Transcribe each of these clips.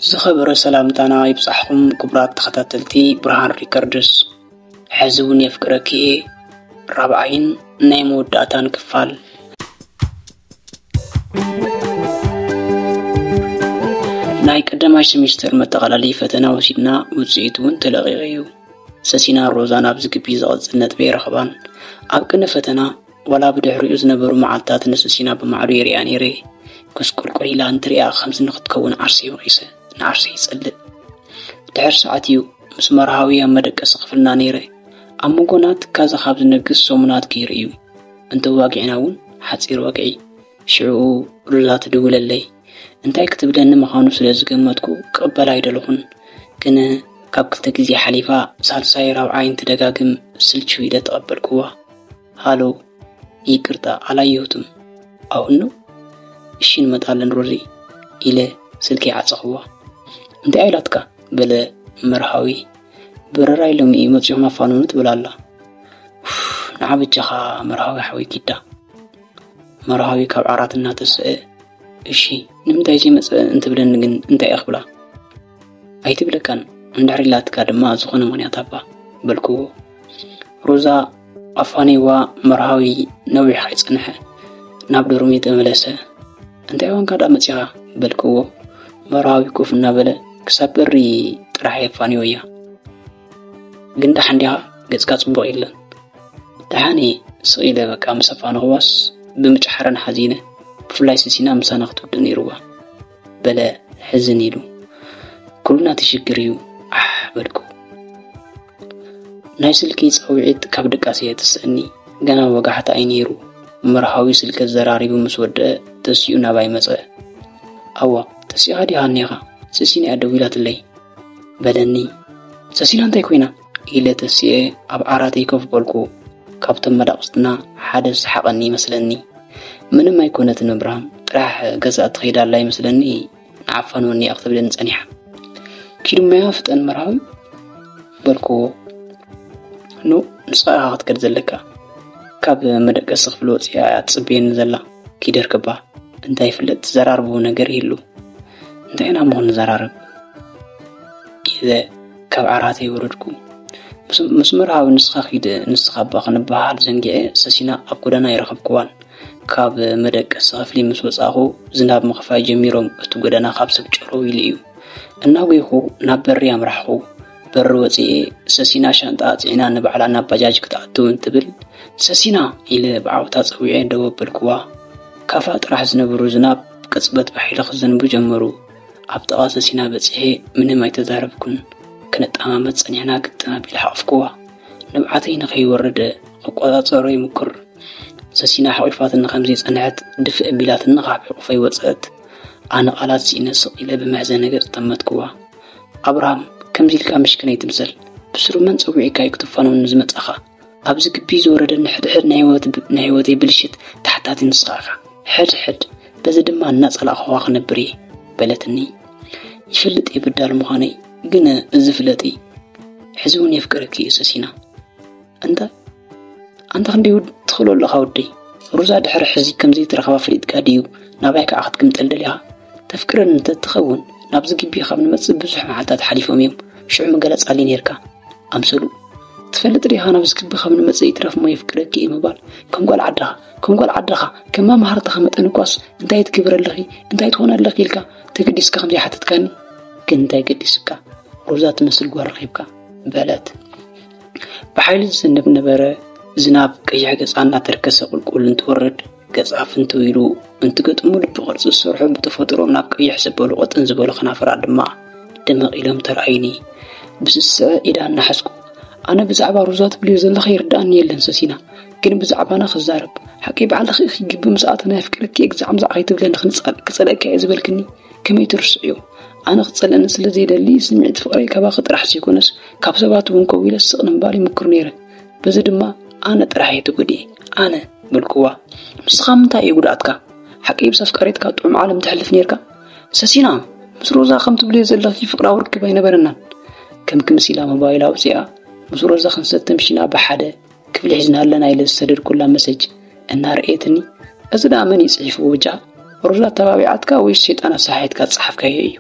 ዝኸበረ ሰላምታና ይብጻሕኹም ክቡራት ተኸታተልቲ ብርሃን ሪከርድስ። ሕዚ እውን የፍቅረኪ እየ ራብዓይን ናይ መወዳእታን ክፋል። ናይ ቀዳማይ ሴሚስተር መጠቓለሊ ፈተና ወሲድና፣ ውጽኢቱ እውን ተለቒቑ እዩ። ሰሲና ሮዛን ኣብዚ ግቢ ዝቐጽል ነጥቢ ኣይረኸባን። ኣብ ቅነ ፈተና ዋላ ብድሕሪኡ ዝነበሩ መዓልታት ንሰሲና ብማዕዶ ይሪኣ ነይረ። ኮስቆልቆል ኢላ እንትሪኣ ከምዚ ንክትከውን ዓርሰይ ወቒሰ ንዓርሰይ ይጸልእ። ድሕር ሰዓት እዩ ምስ መርሃዊ ኣብ መደቀሲ ክፍልና ነይረ። ኣብ መንጎና ትካዘ ካብ ዝነግስ ሰሙናት ገይሩ እዩ። እንተዋጊዕና እውን ሓጺር ወግዒ። ሽዑኡ ሩዛ ትድውለለይ። እንታይ ክትብለኒ ምዃኑ ስለ ዝገመትኩ ክቕበል ኣይደለኹን። ግን ካብ ክልተ ግዜ ሓሊፋ ሳልሳይ ራብዓይን ትደጋግም ስልችው ኢለ ተቐበልክዋ። ሃሎ፣ ይቅርታ ኣላየሁትም። ኣሁን ነው? እሺ እንመጣለን ሮዚ ኢለ ስልከይ ዓጸኽዋ። እንታይ ኢላትካ? በለ መርሃዊ። በረራይ ሎሚ እዩ መጺኦም ኣፋንውኒ ትብል ኣላ። ኡፍ፣ ንዓ በጃኻ መርሃዊ ሓወይ ኪዳ። መርሃዊ ካብ ዓራት እናተስአ፣ እሺ ንምንታይ ዘይመጸ እንትብለኒ ግን እንታይ እየ ክብላ? ኣይትብለካን፣ እንድሕር ኢላትካ ድማ ዝኾነ ምኽንያት ሃባ በልክዎ። ሮዛ ኣፋንይዋ መርሃዊ ነዊሕ ከይጸንሐ ናብ ዶርሚ ተመለሰ። እንታይ ኮንካ ደኣ መጺኻ በልክዎ። መርሃዊ ኮፍ እናበለ ክሳብ በሪ ጥራሕ የፋንዮ እያ። ግን ደሓን ዲኻ? ገጽካ ጽቡቕ የለን። ደሓን እየ፣ ስቕ ኢለ በቃ ምስ ኣፋነኽዋስ ብምጭሓረን ሓዚነ፣ ብፍላይ ሰሲና ምሳና ክትውድእ ነይርዋ በለ ሕዝን ኢሉ። ኩሉ ናተይ ሽግር እዩ ኣሕ በልኩ። ናይ ስልኪ ጻውዒት ካብ ድቃሰ የተስአኒ። ገና ወጋሕታ እዩ ነይሩ። መርሃዊ ስልኪ ዘራሪቡ ምስ ወደአ ተሲኡ ናባይ መጸ። ኣዋ ተሲኻ ዲኻ እኒኻ? ሰሲና እያ ደዊላትለይ በለኒ። ሰሲና እንታይ ኮይና? ኢለ ተሲኤ ኣብ ዓራተይ ኮፍ በልኩ። ካብቶም መዳቕስትና ሓደ ዝሰሓቐኒ ይመስለኒ። ምንም ኣይኮነትን እብርሃም፣ ጥራሕ ገዛ ትኸይድ ኣላ ይመስለኒ፣ ንዓፋን ወኒ እያ ክትብለኒ ጸኒሓ። ኪዱ እመያ ፍጠን መርሃዊ በልክዎ። ኑ ንስኻ ኢኻ ክትከድ ዘለካ፣ ካብ መደቀሲ ክፍሊ ወፂኣ እያ ትፅበየኒ ዘላ። ኪድ ርክባ፣ እንታይ ይፍለጥ ትዘራርብዎ ነገር ይህሉ። እንታይ ኢና እሞ ክንዘራረብ ኢለ ካብ ዓራተይ ወረድኩ። ምስ መርሃዊ ንስኻ ኪድ ንስኻ እባ ክንበሃል ዘንጊዐ ሰሲና ኣብ ጎደና ኣይረኸብክዋን። ካብ መደቀሲ ክፍሊ ምስ ወፃእኹ ዝናብ ምኽፋይ ጀሚሮም። እቲ ጎደና ካብ ሰብ ጨረው ኢሉ እዩ። እናጎይኹ ናብ በሪ ኣምራሕኹ። በሪ ወፂኤ ሰሲና ሻንጣኣ ፅዒና ንባዕላ ናብ ባጃጅ ክትኣቱ እንትብል ሰሲና ኢለ ብዓውታ ፀዊዐ ደው ኣበልክዋ። ካፋ ጥራሕ ዝነበሩ ዝናብ ቅፅበት ብሓይሊ ክዘንቡ ጀመሩ። ኣብ ጥቓ ሰሲና በፂሐ ምንም ኣይተዛረብኩን። ክንጠማመት ፀኒሕና ግጥም ኣቢለ ሓቕፍክዋ። ንብዓተይ ንኸይወርድ ክቆፃፀሮ ይምኩር። ሰሲና ሓቒፋትኒ ከም ዘይጸንሐት ድፍእ ኣቢላትኒ ካብ ሕቑፈይ ወጸት። ኣነ ቃላት ስኢነ ስቕ ኢለ ብመሕዘኒ ገጽ ጠመትክዋ። ኣብርሃም፣ ከምዚ ኢልካ ምሽክን ኣይትምሰል። ብስሩ መን ጸዊዕካ እዩ ክትፋነወኒ ዝመጻኻ? ኣብዚ ግቢ ዝወረደኒ ሕድሕድ ናይ ህይወት-፣ ናይ ህይወተይ ብልሽት ተሓታቲ ንስኻ ኢኻ። ሕድሕድ፣ በዚ ድማ እናጸላእኽዋ ክነብር እየ በለትኒ። ይፈልጥ እየ በዳል ምዃነይ፣ ግን እዚ ፍለጢ፣ ሕዚ እውን የፍቅረኪ እየ ሰሲና። እንተ ኣንታ ክንደይ ውድ-፣ ትኽእሎ ኣለኻ ወደይ? ሩዛ ድሕሪ ሕዚ ከም ዘይትረኽባ ፈሊጥካ ድዩ ናባይ ከዓ ክትግምጠል ደሊኻ? ተፍቅረኒ እንተትኸውን ናብዚ ግቢ ካብ ንመጽእ ብዙሕ መዓልታት ሓሊፎም እዮም። ሽዑ ምገለጻለይ ነይርካ። ኣምሰሉ፣ ትፈልጥ ዲኻ ናብዚ ግቢ ካብ ንመጽእ ይትረፍ እሞ የፍቅረኪ እየ ምባል ከም ጓል ዓድኻ፣ ከም ጓል ዓድኻ፣ ከም መማህርትኻ መጠን እኳስ እንታይ ትገብሪ ኣለኺ፣ እንታይ ትኾኒ ኣለኺ ኢልካ ተገዲስካ ከም ዘይሓተትካኒ ግን እንታይ ገዲስካ? ሩዛ ትመስል ጓል ረኺብካ በለት። ብሓይሊ ዝዘንብ ነበረ። ዝናብ ቀይሕ ገጻ እናተርከሰ ቁልቁል እንትወርድ፣ ገጻ ፍንትው ኢሉ እንትገጥሙ፣ ልቢ ቅርጺ ዝሰርሑ ብተፈጥሮኦም ናብ ቀይሕ ዘበሉ ቅጥን ዝበሉ ከናፍራ ድማ ደመቕ ኢሎም ተራእዩኒ። ብስስዐ ኢዳ እናሓዝኩ፣ ኣነ ብዛዕባ ሩዛ ትብልዮ ዘለኺ ይርድኣኒ የለን ሰሲና፣ ግን ብዛዕባና ክዛረብ፣ ሓቀይ ባዕልኺ ኢኺ ግቢ ምስ ኣተና የፍቅረኪ እየ ግዛዕ ምዛዕ ከይትብለኒ ክንጸል-፣ ክጸልአካ እየ ዝበልክኒ ከመይ ትርስዕዮ? ኣነ ክጸልአኒ ስለ ዘይደሊ፣ ስምዒት ፍቕረይ ካባኺ ጥራሕ ዘይኮነስ፣ ካብ ሰባት እውን ከዊለ ስቕ ንምባል ይምኩር ነይረ። በዚ ድማ ኣነ ጥራሕ እየ ተጎዲኤ። ኣነ በልክዋ። ንስኻ ምንታይ እዩ ጉድኣትካ? ሓቀይ ምስ ኣፍቃሪትካ ጥዑም ዓለም ተሕልፍ ነይርካ? ሰሲና፣ ምስ ሮዛ ከም ትብልዮ ዘለኺ ፍቕራዊ ርክብ ኣይነበረናን። ከም ክምስ ኢላ ሞባይላ ኣውፂኣ፣ ምስ ሮዛ ክንሰተ ምሺና ብሓደ ክፍሊ ሒዝና ኣለና ኢለ ዝሰደድኩላ መሰጅ እናርኣየትኒ፣ እዚ ደኣ መን እዩ ጽሒፍዎ በጃኻ? ሮዛ ተባቢዓትካ ወይስ ሰይጣን ኣሰሓሒትካ ዝጸሓፍካዮ እዩ?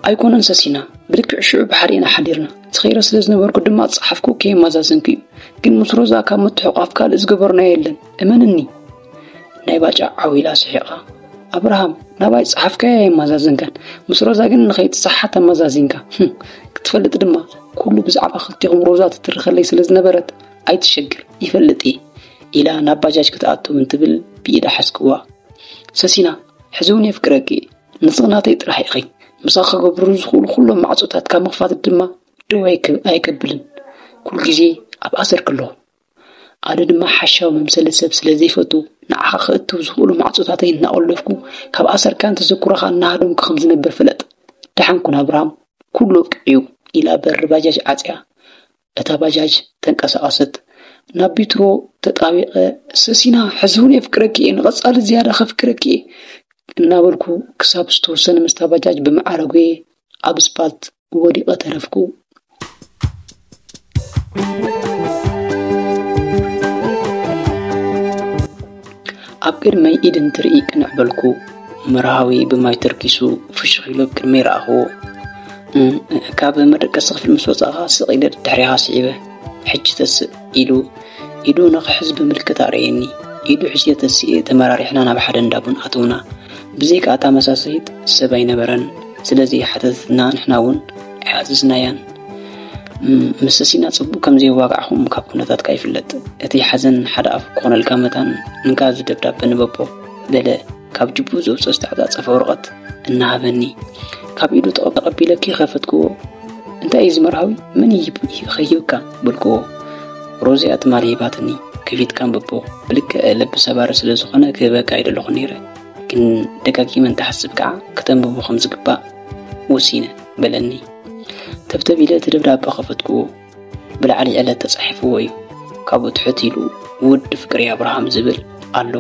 ኣይኮነን ሰሲና፣ ብልክዕ ሽዑ ብሓደ ኢና ሓዲርና። ስኺረ ስለ ዝነበርኩ ድማ ዝጸሓፍኩ ከየመዛዘንኩ እዩ። ግን ምስ ሮዛ ካብ ምትሕቋፍ ካልእ ዝገበርናዮ የለን። እመንኒ። ናይ ባጫ ዓው ኢላ ስሒቓ። ኣብርሃም፣ ናባይ ዝጸሓፍካዮ ኣየመዛዘንካን። ምስ ሮዛ ግን ንኸይትሰሓት ኣመዛዚንካ። ህም፣ ክትፈልጥ ድማ፣ ኩሉ ብዛዕባ ክልቴኹም ሮዛ ትትርኸለይ ስለ ዝነበረት፣ ኣይትሸግር፣ ይፈልጥ እየ፣ ኢላ ናብ ባጃጅ ክትኣቱ እንትብል ብኢዳ ሓዝክዋ። ሰሲና፣ ሕዚ እውን የፍቅረኪ እየ። ንስኺ ናተይ ጥራሕ ኢኺ። ምሳኺ ክገብሩ ዝኽእሉ ኩሎም ማዕጾታት ካብ ምኽፋት ድማ ደው ኣይክ-፣ ኣይከብልን። ኩሉ ግዜ ኣብ ኣሰርኪ ኣለኹ። ኣነ ድማ ሓሻው መምሰሊ ሰብ ስለ ዘይፈቱ፣ ንዓኻ ክእትው ዝኽእሉ ማዕጾታተይ እናቖለፍኩ፣ ካብ ኣሰርካን ተዘክሮኻ እናሃደምኩ ከም ዝነብር ፍለጥ። ደሓን ኩን ኣብርሃም፣ ኩሉ ወቂዑ እዩ፣ ኢላ በሪ ባጃጅ ዓጽያ። እታ ባጃጅ ተንቀሳቐሰት። ናብ ቢትሮ ተጣቢቐ፣ ሰሲና፣ ሕዚ እውን የፍቅረኪ እየ፣ ንቐጻሊ ዝያዳ ከፍቅረኪ እየ፣ እናበልኩ ክሳብ ዝተወሰነ ምስታ ባጃጅ ብመዓረ ጉየ ኣብ ስፓልት ወዲቐ ተረፍኩ። ኣብ ቅድመይ ኢድ እንትርኢ ቅንዕ በልኩ። መርሃዊ ብማይ ተርኪሱ ፍሽኽ ኢሉ ኣብ ቅድመይ ረኣኽዎ። እም፣ ካብ መደቀሲ ክፍሊ ምስ ወጻእኻ ስቕ ኢለ ድሕሪኻ ስዒበ፣ "ሕጂ ተስእ" ኢሉ ኢዱ ንኽሕዝ ብምልክት ኣርእየኒ። ኢዱ ሒዘ ተስኤ ተመራሪሕና ናብ ሓደ እንዳ ቡን ኣተውና። ብዘይካ እታ መሳሰይት ሰብ ኣይነበረን። ስለዚ ሓተተትና፣ ንሕና እውን ኣይሓዘዝናያን። እም፣ ምስ ሰሲና ጽቡቕ ከም ዘየዋጋዕኹም ካብ ኩነታትካ ይፍለጥ። እቲ ሓዘን ሓደ ኣፍ ክኾነልካ መታን፣ እንካ እዚ ደብዳበ ንበቦ፣ በለ ካብ ጅቡ ዘውጽኦ ዝተዓጻጸፈ ወረቐት እናሃበኒ። ካብ ኢዱ ተቐ-፣ ተቐቢለ ከይኸፈትክዎ፣ "እንታይ እዩ እዚ መርሃዊ? መን እዩ ሂብ-፣ ኸ ሂብካ?" በልክዎ። "ሮዚ እያ ትማሊ ሂባትኒ፣ ከፊትካ ኣንብቦ። ብልክዕ ልቢ ሰባሪ ስለ ዝኾነ ክህበካ ኣይደለኹን ነይረ፣ ግን ደጋጊመ እንተሓስብ ከዓ ክተንብቦ ከም ዝግባእ ወሲነ" በለኒ። ተብተብ ኢለ እቲ ደብዳበ ከፈትክዎ። ብላዕሊ ዕለት ተጻሒፍዎ እዩ። ካብኡ ትሕት ኢሉ "ውድ ፍቅሪ ኣብርሃም" ዝብል ኣሎ።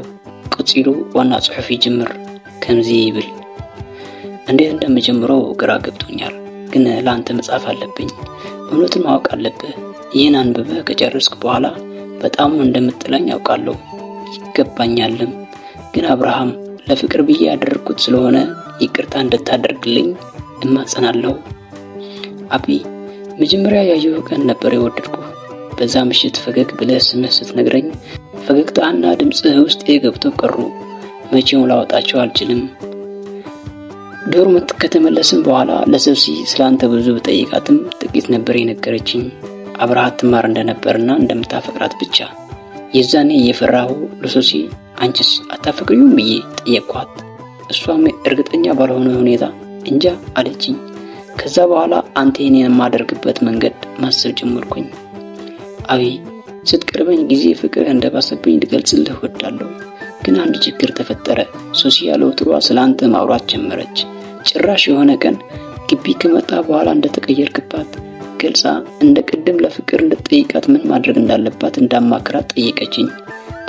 ቀጺሉ ዋና ጽሑፍ ይጅምር። ከምዚ ይብል፣ "እንዴት እንደምጀምረው ግራ ገብቶኛል፣ ግን ላንተ መጻፍ አለብኝ። እውነቱን ማወቅ አለብህ። ይህን አንብበህ ከጨረስክ በኋላ በጣም እንደምትጠላኝ አውቃለሁ፣ ይገባኛልም። ግን አብርሃም፣ ለፍቅር ብዬ ያደረግኩት ስለሆነ ይቅርታ እንድታደርግልኝ እማጸናለሁ። አቢ፣ መጀመሪያ ያየሁ ቀን ነበር የወደድኩ። በዛ ምሽት ፈገግ ብለህ ስምህ ስትነግረኝ ፈገግታህና ድምፅህ ውስጤ ገብቶ ቀሩ። መቼም ላወጣቸው አልችልም።" ዶርም ከተመለስን በኋላ ለሶሲ ስላንተ ብዙ ብጠይቃትም ጥቂት ነበር የነገረችኝ። አብረሃት ትማር እንደነበርና እንደምታፈቅራት ብቻ። የዛኔ እየፈራሁ ለሶሲ፣ "አንቺስ አታፈቅሪውም?" ብዬ ጠየቅኳት። እሷም እርግጠኛ ባልሆነ ሁኔታ "እንጃ" አለችኝ። ከዛ በኋላ አንተ የኔን የማደርግበት መንገድ ማሰብ ጀመርኩኝ። አብይ፣ ስትቀርበኝ ጊዜ ፍቅርህ እንደባሰብኝ ልገልጽልህ እወዳለሁ። ግን አንድ ችግር ተፈጠረ። ሶሲ ያለ ወትሮዋ ስለ አንተ ማውራት ጀመረች። ጭራሽ የሆነ ቀን ግቢ ከመጣ በኋላ እንደተቀየርክባት ገልጻ፣ እንደ ቅድም ለፍቅር እንድትጠይቃት ምን ማድረግ እንዳለባት እንዳማክራት ጠየቀችኝ።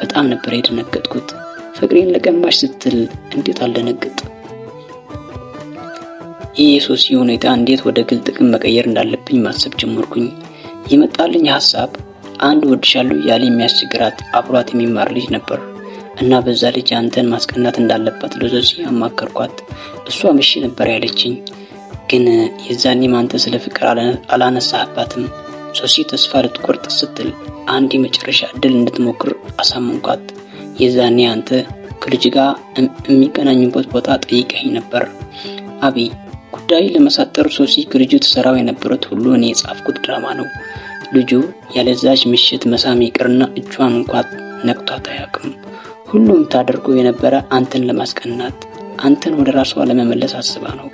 በጣም ነበር የደነገጥኩት። ፍቅሬን ለቀማሽ ስትል እንዴት አልደነግጥ? ይህ የሶሲ ሁኔታ እንዴት ወደ ግል ጥቅም መቀየር እንዳለብኝ ማሰብ ጀመርኩኝ። የመጣልኝ ሐሳብ፣ አንድ እወድሻለሁ እያለ የሚያስቸግራት አብሯት የሚማር ልጅ ነበር እና በዛ ልጅ አንተን ማስቀናት እንዳለባት ለሶሲ አማከርኳት። እሷም እሺ ነበር ያለችኝ። ግን የዛኔም አንተ ስለ ፍቅር አላ-፣ አላነሳህባትም። ሶሲ ተስፋ ልትቆርጥ ስትል አንድ የመጨረሻ እድል እንድትሞክር አሳመንኳት። የዛኔ አንተ ከልጁ ጋር እም-፣ የሚገናኙበት ቦታ ጠይቀኸኝ ነበር። አቢ፣ ጉዳይ ለመሳጠር ሶሲ ከልጁ ትሰራው የነበረት ሁሉ እኔ የጻፍኩት ድራማ ነው። ልጁ ያለዛች ምሽት መሳም ይቅርና እጇን እንኳን ነክቷት አያውቅም። ሁሉም ታደርገው የነበረ አንተን ለማስቀናት፣ አንተን ወደ ራሷ ለመመለስ አስባ ነው።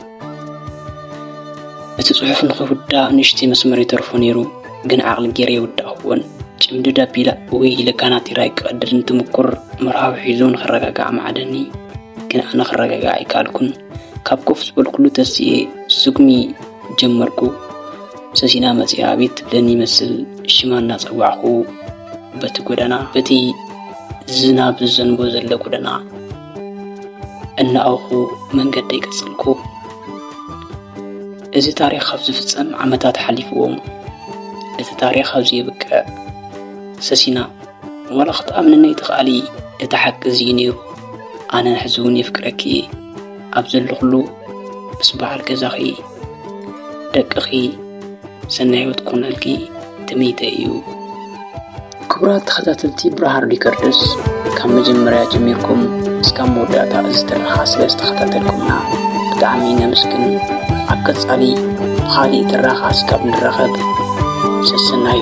እቲ ጽሑፍ ንኽውዳእ ንእሽተይ መስመር ይተርፎ ነይሩ፣ ግን ዓቕሊ ገይረ የውዳእኩዎን። ጭምድድ ኣቢላ፣ ወይ ኢለ ካናቲራ ይቀድድ እንትምኩር፣ መርሃዊ ሒዙ ንኽረጋጋዕ መዓደኒ። ግን ኣነ ክረጋጋዕ ኣይከኣልኩን። ካብ ኮፍ ዝበልኩሉ ተሲኤ ስጉሚ ጀመርኩ። ሰሲና መጺኣ ኣቤት ትብለኒ ይመስል ሽማ እናጸዋዕኩ በቲ ጎደና፣ በቲ ዝናብ ዝዘንቦ ዘሎ ጎደና እናኣውኹ መንገደይ ቀጸልኩ። እዚ ታሪኽ ካብ ዝፍጸም ዓመታት ሓሊፍዎም። እቲ ታሪኽ ኣብዚ የብቅዕ። ሰሲና፣ ዋላ ክትኣምንኒ ኣይትኽኣሊ፣ እቲ ሓቂ እዚ እዩ ነይሩ። ኣነ ሕዚ እውን የፍቅረኪ እየ። ኣብ ዘለኹሉ ምስ በዓል ገዛኺ፣ ደቅኺ፣ ሰናይ ህይወት ክኾነልኪ ትምኒተይ እዩ። ክቡራት ተኸታተልቲ ብርሃን ሪከርድስ፣ ካብ መጀመርያ ጀሚርኩም እስካብ መወዳእታ እዚ ትረኻ ስለ ዝተኸታተልኩምና ብጣዕሚ ነመስግን። ኣብ ቀጻሊ ብኻሊእ ትረኻ እስካብ ንራኸብ ሰሰናዩ።